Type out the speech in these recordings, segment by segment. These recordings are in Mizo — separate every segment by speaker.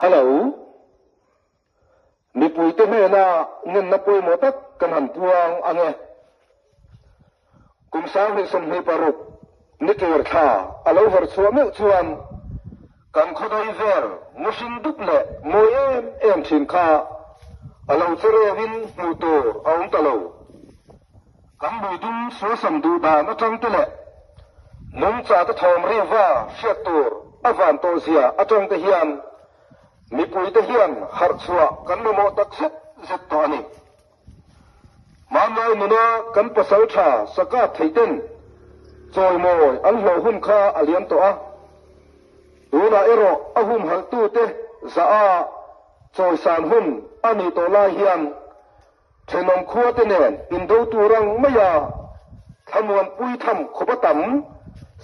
Speaker 1: Hello. Mipuite hnena ngenna pawimawh tak kan han puang ang e. Kum 2026 ni kir thla a lo her chhuah meuh chuan kan khawdai vel ngawhring dup leh mawi em em thin kha a lo che reuhin hmuh tur a awm ta lo. Kan lui dum suasam duh dan atang te leh nungcha te thawm riva hriat tur a van tawh zia atang te hian mipui te hian harh chhuah kan mamawh tak zet zet tawh a ni. Hmanlai nuna kan pasal tha sakap thei ten chawimawi an hlawh hun kha a liam tawh a, tunah erawh a humhalh tute zah a chawisan hun a nih tawh lai hian Thenawm khuate nen indo tur ang maia thlamuanpui tham khawpa tam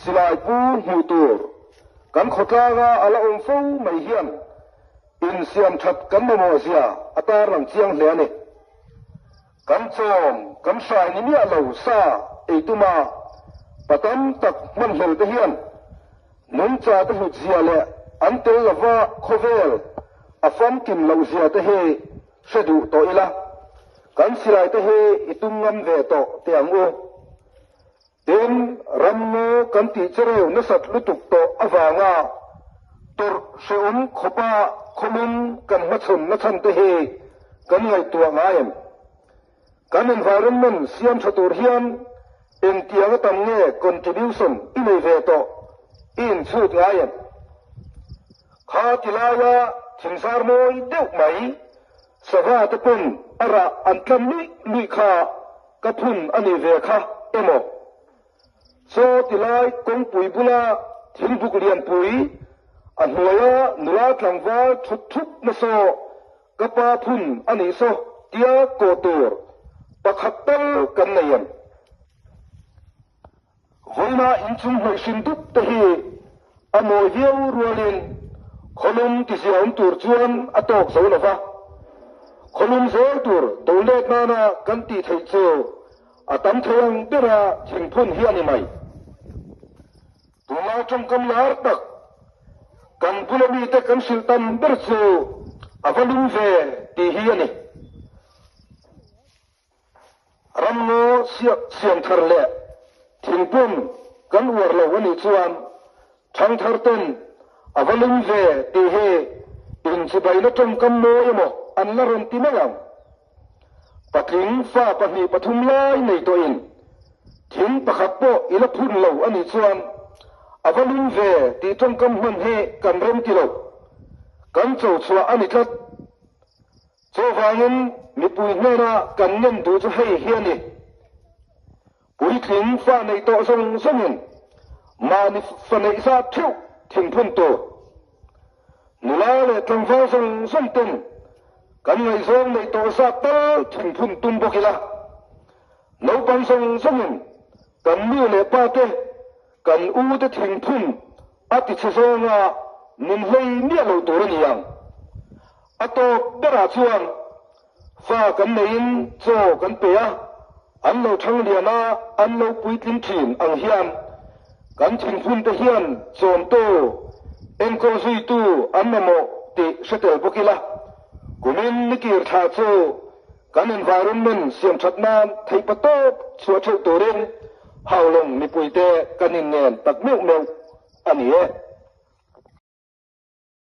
Speaker 1: silai pu hmuh tur kan khawtlanga a la awm fo mai hian insiam that kan mamawh zia a tarlang chiang hle a ni. Kan chawm kan hrai ni miah lo sa ei tuma pa tam tak hmanhlel te hian nungcha te hlut zia leh an tel lova khawvel a famkim loh zia te hi Hre duh tawh ila, kan silai te hi i tum ngam ve tawh teh ang u. Tin, ramngaw kan tih chereu nasat lutuk tawh avanga tawrh hrehawm khawpa khawlum kan hmachhawn nachhan te hi kan ngaihtuah ngai em? Kan environment siam tha tur hian engtiang a tam nge contribution i nei ve tawh i inchhut ngai em? Kha ti laia thingzar mawi deuh mai sava te pawn a rah an tlan luih luih kha ka phun a ni ve kha emaw? Chaw ti lai kawngpui bula thingbuk lianpui a hnuaia nula tlangval thut thup na saw Ka pa phun a nih saw tia kawh tur pakhat tal kan nei em? Vawiina inchung hnawih hrim dup te hi a mawi viau rualin khawlum tizia awm tur chuan a tawk zo lo va, khawlum zel tur do let nana kan tih theih chu a tam thei ang bera thingphun hi a ni mai. Tunlai tawngkam lar tak kan bula mite kan hrilh tam ber chu a va lum ve tih hi a ni. Ramngaw siam thar leh thingpum kan uar lo a nih chuan thangthar ten a va lum ve tih hi inchibaina tawngkam mawi emaw an la rawn ti mai ang. Patling fa pahnih pathum lai nei tawhin thing pakhat pawh i la phun lo a nih chuan a va lum ve tih tawngkam hman hi kan rem ti lo. Kan cho chhuah a ni tlat. Chuvangin mipui hnena kan ngen duh chu hei hi a ni. Puitling fa neih tawh zawng zawngin mahni fa neih zat theuh thingphun tur. Nula leh tlangval zawng zawng ten kan ngaihzawng neih tawh zat tal thingphun tum bawk ila. Naupang zawng zawngin kan nu leh pa te, kan u te thingphun a tichhe zawnga min hlei miah lo tur a ni ang. A tawp berah chuan Fa kan neiin chaw kan pe a, an lo thang lian a, an lo puitling thin ang hian kan thinphun te hian chawmtu, enkawl zuitu an mamawh tih hre tel bawk ila. Kumin nikir thla chu kan environment siam that nan theihpa tawp chhuah theuh turin Haulawng mipuite kan inngen tak meuh meuh a ni e.